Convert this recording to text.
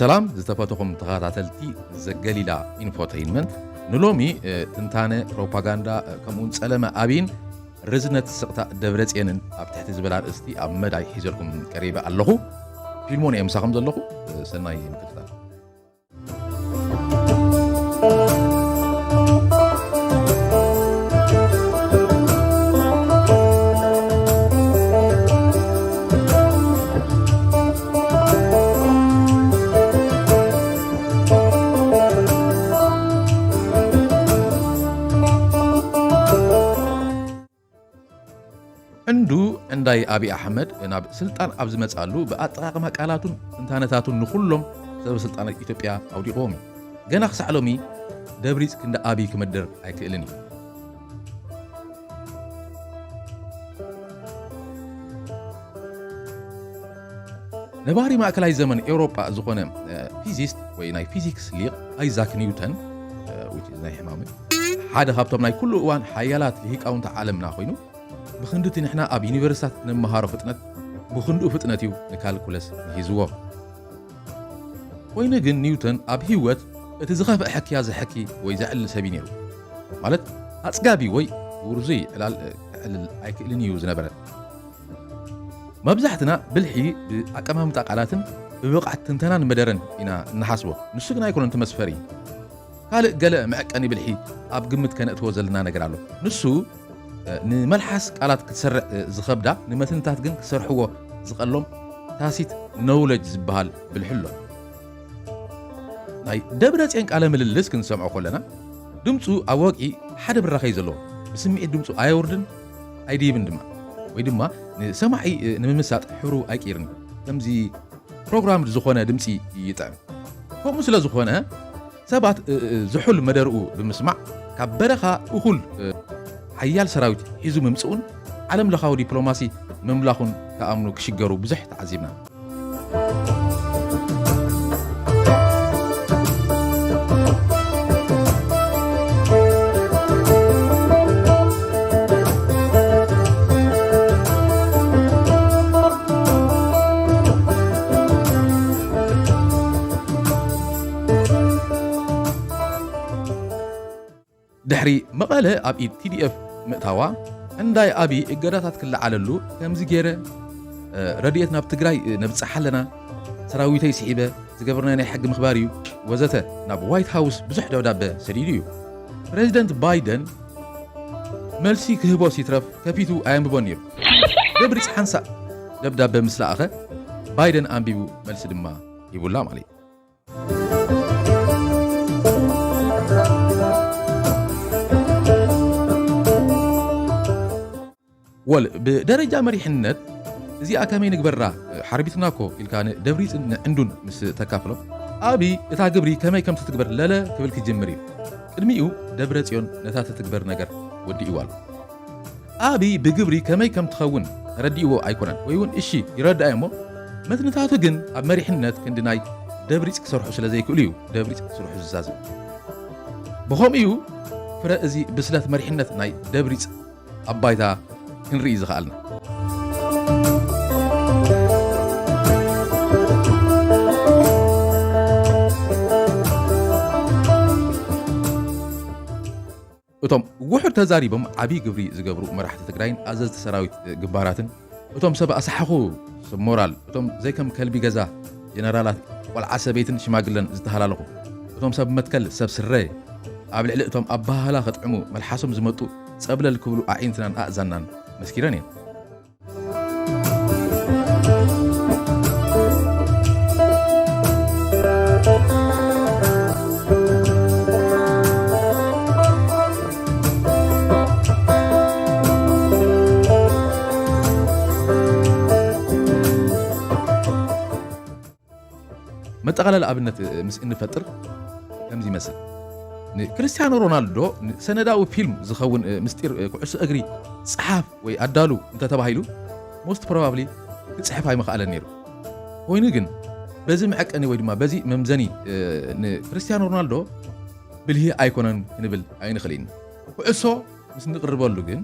ሰላም ዝተፈተኹም ተኸታተልቲ ዘገሊላ ኢንፎተይንመንት፣ ንሎሚ ትንታነ፣ ፕሮፓጋንዳ፣ ከምኡውን ጸለመ ኣብይን ርዝነት ስቕታ ደብረጽዮንን ኣብ ትሕቲ ዝበላ ኣርእስቲ ኣብ መዳይ ሒዘልኩም ቀሪበ ኣለኹ። ፊልሞን እየ ምሳኹም ዘለኹ። ሰናይ ምክትታል። ዕንዱ ዕንዳይ ኣብይ ኣሕመድ ናብ ስልጣን ኣብ ዝመጽኣሉ ብኣጠቓቕማ ቃላቱን ትንታነታቱን ንኹሎም ሰበ ስልጣናት ኢትዮጵያ ኣውዲቕዎም እዩ። ገና ክሳዕ ሎሚ ደብሪጽ ክንዲ ኣብይ ክመድር ኣይክእልን እዩ። ነባሪ ማእከላይ ዘመን ኤውሮጳ ዝኾነ ፊዚስት ወይ ናይ ፊዚክስ ሊቕ ኣይዛክ ኒውተን፣ ናይ ሕማም ሓደ ካብቶም ናይ ኩሉ እዋን ሓያላት ልሂቃውንቲ ዓለምና ኮይኑ፣ ብኽንዲ እቲ ንሕና ኣብ ዩኒቨርሲታት ንመሃሮ ፍጥነት፣ ብኽንድኡ ፍጥነት እዩ ንካልኩለስ ምሂዝዎ። ኮይኑ ግን ኒውተን ኣብ ህይወት እቲ ዝኸፍአ ሕክያ ዘሕኪ ወይ ዘዕልል ሰብ እዩ ነይሩ። ማለት ኣጽጋቢ ወይ ውርዙይ ዕላል ክዕልል ኣይክእልን እዩ ዝነበረ። መብዛሕትና ብልሒ ብኣቀማምጣ ቃላትን ብብቕዓት ትንተናን መደረን ኢና እንሓስቦ። ንሱ ግን ኣይኮነን እቲ መስፈሪ። ካልእ ገለ መዐቀኒ ብልሒ ኣብ ግምት ከነእትዎ ዘለና ነገር ኣሎ። ንሱ፣ እ፣ ንመልሓስ ቃላት ክትሰርዕ፣ እ፣ ዝኸብዳ፣ ንመትንታት ግን ክሰርሕዎ ዝቐሎም ታሲት ኖውለጅ ዝበሃል ብልሒ ኣሎ። ናይ ደብረጽዮን ቃለ ምልልስ ክንሰምዖ ከለና፣ ድምፁ ኣብ ወግዒ ሓደ ብራኸ እዩ ዘለዎ። ብስምዒት ድምፁ ኣየውርድን ኣይድይብን ድማ። ወይ ድማ ንሰማዒ፣ እ፣ ንምምሳጥ ሕብሩ ኣይቅይርን። ከምዚ ፕሮግራም ዝኾነ ድምፂ ይጥዕም። ከምኡ ስለ ዝኾነ፣ ሰባት፣ እ፣ እ፣ ዝሑል መደርኡ ብምስማዕ፣ ካብ በረኻ እኹል፣ እ፣ ሓያል ሰራዊት ሒዙ ምምፅኡን ዓለም ለኻዊ ዲፕሎማሲ ምምላኹን ክኣምኑ ክሽገሩ ብዙሕ ተዓዚብና። ድሕሪ መቐለ ኣብ ኢድ ቲ ዲ ኤፍ ምእታዋ፣ ዕንዳይ ኣብይ እገዳታት ክለዓለሉ፣ ከምዚ ገይረ፣ እ፣ ረድኤት ናብ ትግራይ፣ እ፣ ነብጽሕ ኣለና፣ ሰራዊተይ ስሒበ፣ ዝገበርናዮ ናይ ሕጊ ምኽባር እዩ፣ ወዘተ ናብ ዋይት ሃውስ ብዙሕ ደብዳበ ሰዲዱ እዩ። ፕሬዚደንት ባይደን መልሲ ክህቦስ ይትረፍ ከፊቱ ኣየንብቦን ነይሩ። ደብሪጽ ሓንሳእ ደብዳበ ምስ ለኣኸ፣ ባይደን ኣንቢቡ መልሲ ድማ ሂቡላ ማለት እዩ። ወል ብደረጃ መሪሕነት እዚኣ ከመይ ንግበራ ሓርቢትና እኮ ኢልካ ንደብሪጽን ንዕንዱን ምስ ተካፍሎም፣ ኣብይ እታ ግብሪ ከመይ ከም ትትግበር ለለ ክብል ክጅምር እዩ። ቅድሚኡ ደብረ ጽዮን ነታ ትትግበር ነገር ወዲእዋ ኣሎ። ኣብይ ብግብሪ ከመይ ከም ትኸውን ተረዲእዎ ኣይኮነን፣ ወይ እውን እሺ ይረድኣ እሞ መትንታቱ ግን ኣብ መሪሕነት ክንዲ ናይ ደብሪጽ ክሰርሑ ስለ ዘይክእሉ እዩ ደብሪጽ ክሰርሑ ዝዛዝም። ብኸምኡ እዩ ፍረ እዚ ብስለት መሪሕነት ናይ ደብሪጽ ኣብ ባይታ ክንርኢ ዝኸኣልና። እቶም ውሑድ ተዛሪቦም ዓብዪ ግብሪ ዝገብሩ መራሕቲ ትግራይን ኣዘዝቲ ሰራዊት ግንባራትን፣ እቶም ሰብ ኣሳሕኹ ሰብ ሞራል፣ እቶም ዘይከም ከልቢ ገዛ ጀነራላት ቆልዓ ሰበይትን ሽማግለን ዝተሃላለኹ፣ እቶም ሰብ መትከል ሰብ ስረ፣ ኣብ ልዕሊ እቶም ኣበሃህላ ከጥዕሙ መልሓሶም ዝመጡ ጸብለል ክብሉ ኣዒንትናን ኣእዛንናን መስኪረን እየን። መጠቓለሊ ኣብነት፣ እ፣ ምስ እንፈጥር ከምዚ ይመስል። ንክርስቲያኖ ሮናልዶ ንሰነዳዊ ፊልም ዝኸውን፣ እ፣ ምስጢር፣ እ፣ ኩዕሶ እግሪ ጸሓፍ ወይ ኣዳሉ እንተተባሂሉ፣ most probably ክጽሕፍ ኣይምኽኣለን ነይሩ። ኮይኑ ግን በዚ መዐቀኒ ወይ ድማ በዚ መምዘኒ፣ እ፣ ንክርስቲያኖ ሮናልዶ ብልሂ ኣይኮነን ክንብል ኣይንኽእል ኢና። ኩዕሶ ምስ ንቅርበሉ ግን